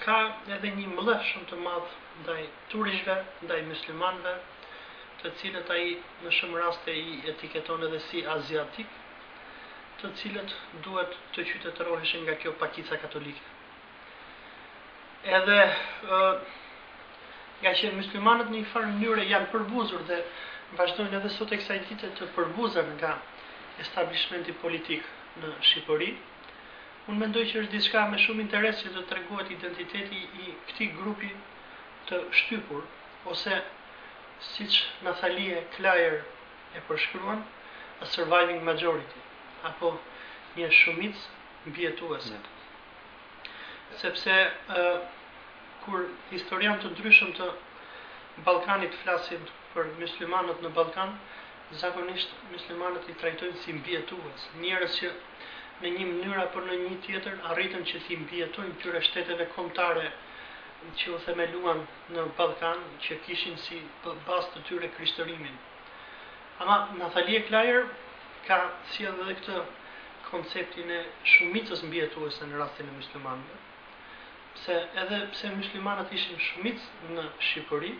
Ka edhe një mllef shumë të madh ndaj turqve, ndaj myslimanëve, të cilët ai në shumë raste i etiketon edhe si aziatikë, të cilët duhet të qytetëroheshin nga kjo pakica katolike. Edhe ngaqë myslimanët në një farë mënyre janë përbuzur dhe vazhdojnë edhe sot e kësaj dite të përbuzen nga establishmenti politik në Shqipëri, unë mendoj që është diçka me shumë interes që të tregohet identiteti i këtij grupi të shtypur ose siç Nathalie Klajer e përshkruan, a surviving majority, apo një shumicë mbijetuese. Sepse kur historianë të ndryshëm të Ballkanit flasin për myslimanët në Ballkan, zakonisht myslimanët i trajtojnë si mbijetues, njerëz që në një mënyrë apo në një tjetër arritën që t'i mbijetojnë këtyre shteteve kombëtare që u themeluan në Ballkan, që kishin si bazë të tyre krishtërimin. Ama Nathalie Klajer ka sjellë edhe këtë konceptin e shumicës mbijetuese në rastin e myslimanëve, pse edhe pse myslimanët ishin shumicë në Shqipëri,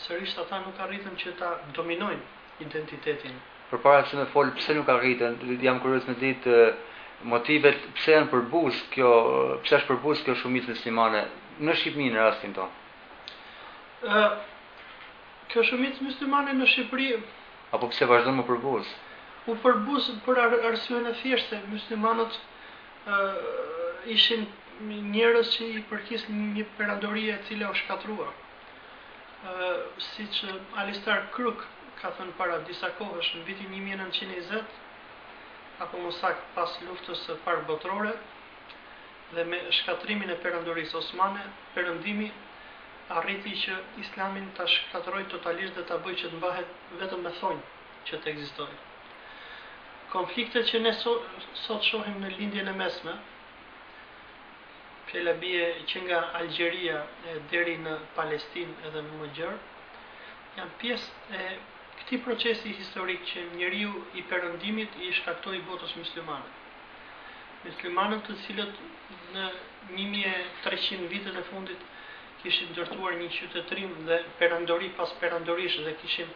sërish ata nuk arritën që ta dominojnë identitetin. Përpara se me fol pse nuk arritën, jam kurioz me ditë motivet pse janë përbuz kjo, pse është përbuz kjo shumicë myslimane në Shqipëri në rastin tonë. Ë kjo shumicë myslimane në Shqipëri apo pse vazhdon me u përbuz? U përbuz për arsyen e thjeshtë se myslimanët ë ishin njerëz që i përkisnin një perandorie e cila u shkatërrua. Ë siç Alistair Crooke ka thënë para disa kohësh në vitin 1920 apo më saktë pas luftës së parë botërore dhe me shkatërrimin e perandorisë osmane, perëndimi arriti që Islamin ta shkatërrojë totalisht dhe ta bëjë që të mbahet vetëm me thonj që të ekzistojë. Konfliktet që ne sot shohim në Lindjen e Mesme, fjala bie që nga Algjeria e deri në Palestinë edhe më gjerë, janë pjesë e këtij procesi historik që njeriu i Perëndimit i shkaktoi botës myslimane. Myslimanët të cilët në 1300 vitet e fundit kishin ndërtuar një qytetërim dhe perandori pas perandorish dhe kishin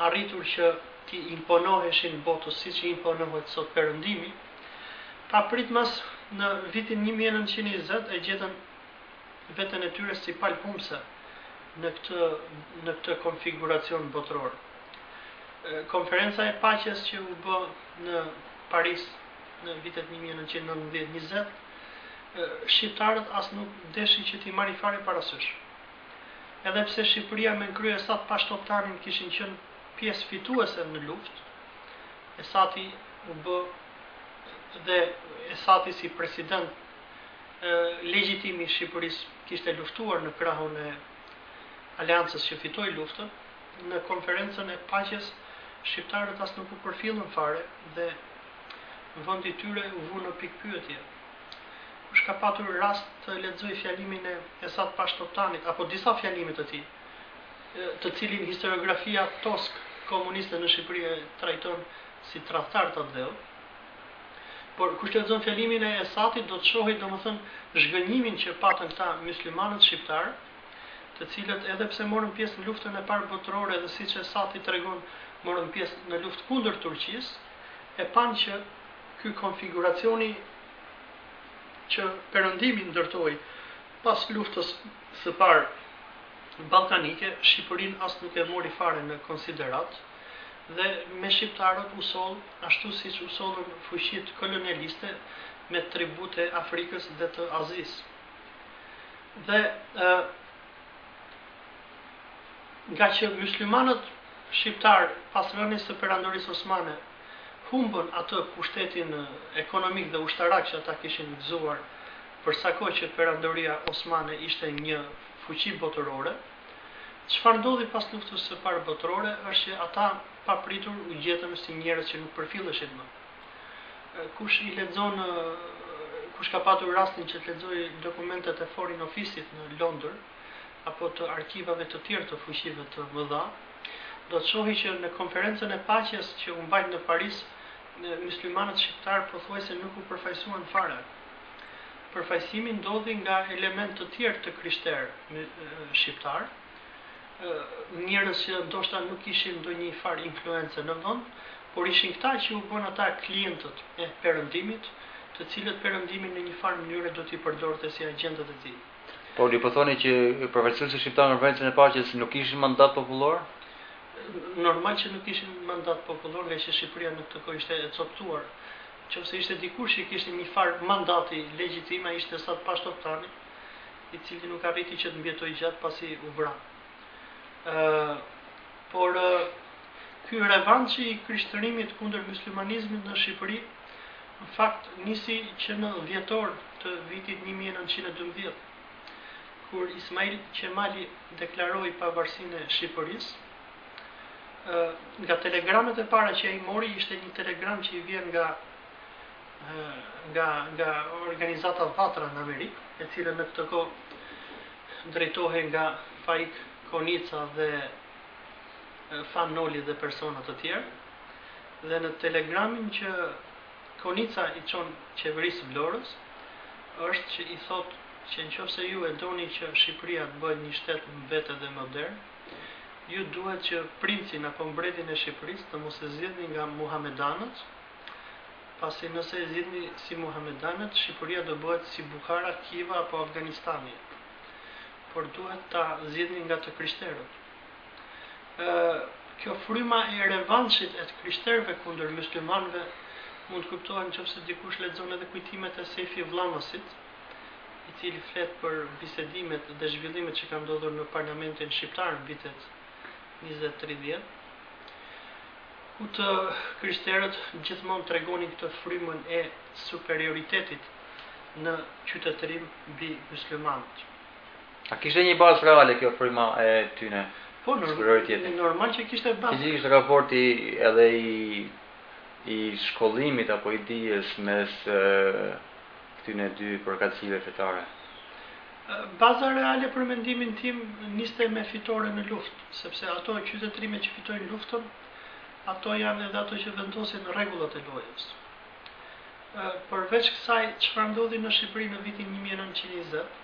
arritur që t'i imponoheshin botës siç i imponohet sot Perëndimi, papritmas në vitin 1920 e gjetën veten e tyre si palë humbëse në këtë në këtë konfiguracion botëror. Konferenca e paqes që u bë në Paris në vitet 1919-20, shqiptarët as nuk deshi që t'i marri fare parasysh. Edhe pse Shqipëria me në krye Esat Pashë Toptanin kishin qenë pjesë fituese në luftë, Esati u bë dhe Esati si president legjitim i Shqipërisë kishte luftuar në krahun e aleancës që fitoi luftën, në konferencën e paqes shqiptarët as nuk u përfillën fare dhe vendi i tyre u vu në pikëpyetje. Kush ka patur rast të lexojë fjalimin e Esat Pashë Toptanit apo disa fjalime të tij, të cilin historiografia toskë komuniste në Shqipëri e trajton si tradhtar të atdheut, Por kush lexon fjalimin e Esatit do të shohë domethënë zhgënjimin që patën këta myslimanët shqiptarë, të cilët edhe pse morën pjesë në luftën e parë botërore dhe siç Esati tregon morën pjesë në luftë kundër Turqisë, e panë që ky konfiguracioni që Perëndimi ndërtoi pas luftës së parë ballkanike, Shqipërinë as nuk e mori fare në konsideratë dhe me shqiptarët u soll ashtu siç u sollën fuqitë kolonialiste me tributë e Afrikës dhe të Azisë. Dhe ë nga që myslimanët shqiptarë pas rënies së Perandorisë Osmane humbën atë pushtetin ekonomik dhe ushtarak që ata kishin gëzuar për sa kohë që Perandoria Osmane ishte një fuqi botërore, çfarë ndodhi pas luftës së parë botërore është që ata papritur u gjetën si njerëz që nuk përfilleshin më. Kush i lexon kush ka patur rastin që të lexojë dokumentet e Foreign Office-it në Londër apo të arkivave të tjerë të fuqive të mëdha, do të shohë që në konferencën e paqes që u mbajt në Paris, myslimanët shqiptarë pothuajse nuk u përfaqësuan fare. Përfaqësimi ndodhi nga elementë të tjerë të krishterë shqiptarë, njerëz që ndoshta nuk kishin ndonjë farë influence në vend, por ishin këta që u bënë ata klientët e Perëndimit, të cilët Perëndimi në një farë mënyre do t'i përdorte si agjentët e tij. Por ju po thoni që përfaqësuesit shqiptarë në Konferencën e Paqes nuk kishin mandat popullor? Normal që nuk kishin mandat popullor, ngaqë Shqipëria në këtë kohë ishte e copëtuar. Qoftë se ishte dikush që kishte një farë mandati legjitim, ai ishte Esat Pashë Toptani, i cili nuk arriti që të mbijetojë gjatë pasi u vra. Ë por ky revanshi i krishtërimit kundër myslimanizmit në Shqipëri në fakt nisi që në dhjetor të vitit 1912, kur Ismail Qemali deklaroi pavarësinë e Shqipërisë. Ë nga telegramet e para që ai mori ishte një telegram që i vjen nga nga nga organizata Vatra në Amerikë, e cila në këtë kohë drejtohej nga Faik Konica dhe Fan Noli dhe persona të tjerë. Dhe në telegramin që Konica i çon qeverisë Vlorës, është që i thotë që në qoftë se ju e doni që Shqipëria të bëhet një shtet më vete dhe modern, ju duhet që princin apo mbretin e Shqipërisë të mos e zgjidhni nga muhamedanët, pasi nëse e zgjidhni si muhamedanët, Shqipëria do bëhet si Bukhara, Kiva apo Afganistani. Por duhet ta zgjidhni nga të krishterët. Ë kjo fryma e revanshit e të krishterëve kundër myslimanëve mund të kuptohet nëse dikush lexon edhe kujtimet e Sejfi Vllamasit, i cili flet për bisedimet dhe zhvillimet që kanë ndodhur në parlamentin shqiptar në vitet 20-30. Ku të krishterët gjithmonë tregonin këtë frymën e superioritetit në qytetërim mbi myslimanët. A kishte një bazë reale kjo fryma e tyne? Po, normal që kishte bazë. Cili ishte raporti edhe i i shkollimit apo i dijes mes këtyne dy përkatësive fetare? Baza reale për mendimin tim niste me fitore në luftë, sepse ato qytetërime që fitojnë luftën, ato janë edhe ato që vendosin rregullat e lojës. Përveç kësaj, çfarë ndodhi në Shqipëri në vitin 1920,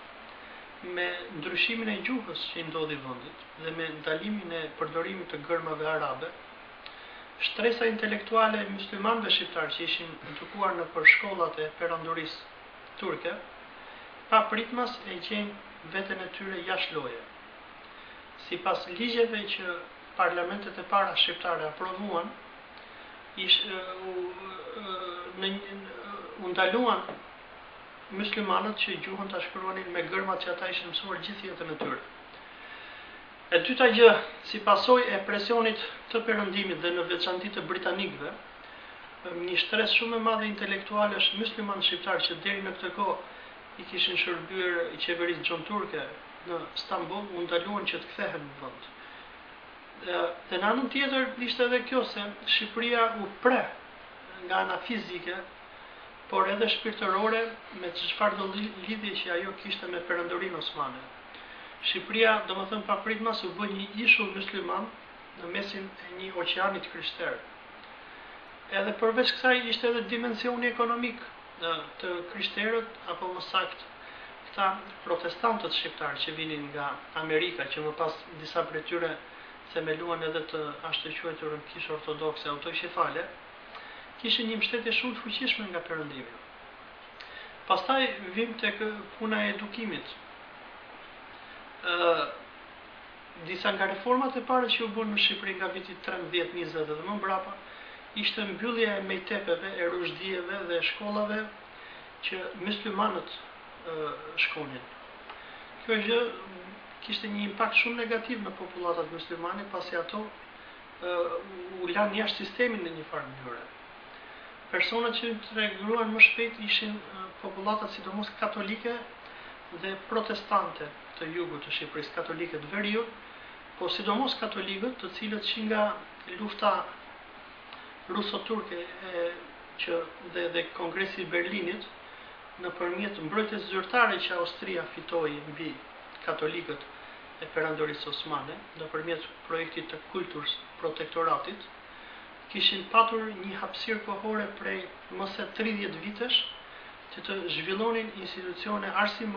me ndryshimin e gjuhës që i ndodhi vendit dhe me ndalimin e përdorimit të gërmave arabe, shtresa intelektuale e myslimanëve shqiptarë që ishin edukuar nëpër shkollat e perandorisë turke, papritmas e gjejnë veten e tyre jashtë loje. Sipas ligjeve që parlamentet e para shqiptare aprovuan, ish, u, në, u ndaluan myslimanët që gjuhën ta shkruanin me gërmat që ata ishin mësuar gjithë jetën e tyre. E dyta gjë, si pasojë e presionit të perëndimit dhe në veçanti të britanikëve, një shtresë shumë e madhe intelektualësh myslimanë shqiptarë që deri në këtë kohë i kishin shërbyer qeverisë xhonturke në Stamboll, u ndaluan që të kthehen në vend. Dhe në anën tjetër ishte edhe kjo se Shqipëria u pre nga ana fizike, por edhe shpirtërore me çfarëdo lidhje që ajo kishte me Perandorinë Osmane. Shqipëria, domethënë papritmas u bë një ishull mysliman në mesin e një oqeani të krishterë. Edhe përveç kësaj ishte edhe dimensioni ekonomik të krishterët apo më saktë këta protestantët shqiptarë që vinin nga Amerika, që më pas disa prej tyre themeluan edhe të ashtuquajturën kishë ortodokse autoqefale, kishin një mbështetje shumë të fuqishme nga Perëndimi. Pastaj vim tek puna e edukimit. Ë Disa nga reformat e para që u bënë në Shqipëri nga viti 13, 20 dhe më mbrapa, ishte mbyllja e mejtepeve, e ruzhdijeve dhe e shkollave që myslimanët shkonin. Kjo gjë kishte një impakt shumë negativ në popullatat myslimane, pasi ato u lanë jashtë sistemit në një farë mënyre. Personat që integruan më shpejt ishin popullatat sidomos katolike dhe protestante të jugut të Shqipërisë, katolike të veriut, po sidomos katolikët, të cilët që nga lufta ruso-turke e që dhe dhe Kongresi i Berlinit nëpërmjet mbrojtjes zyrtare që Austria fitoi mbi katolikët e Perandorisë Osmane nëpërmjet projektit të Kulturprotektoratit, kishin patur një hapësirë kohore prej më se 30 vitesh. që të zhvillonin institucione arsimore.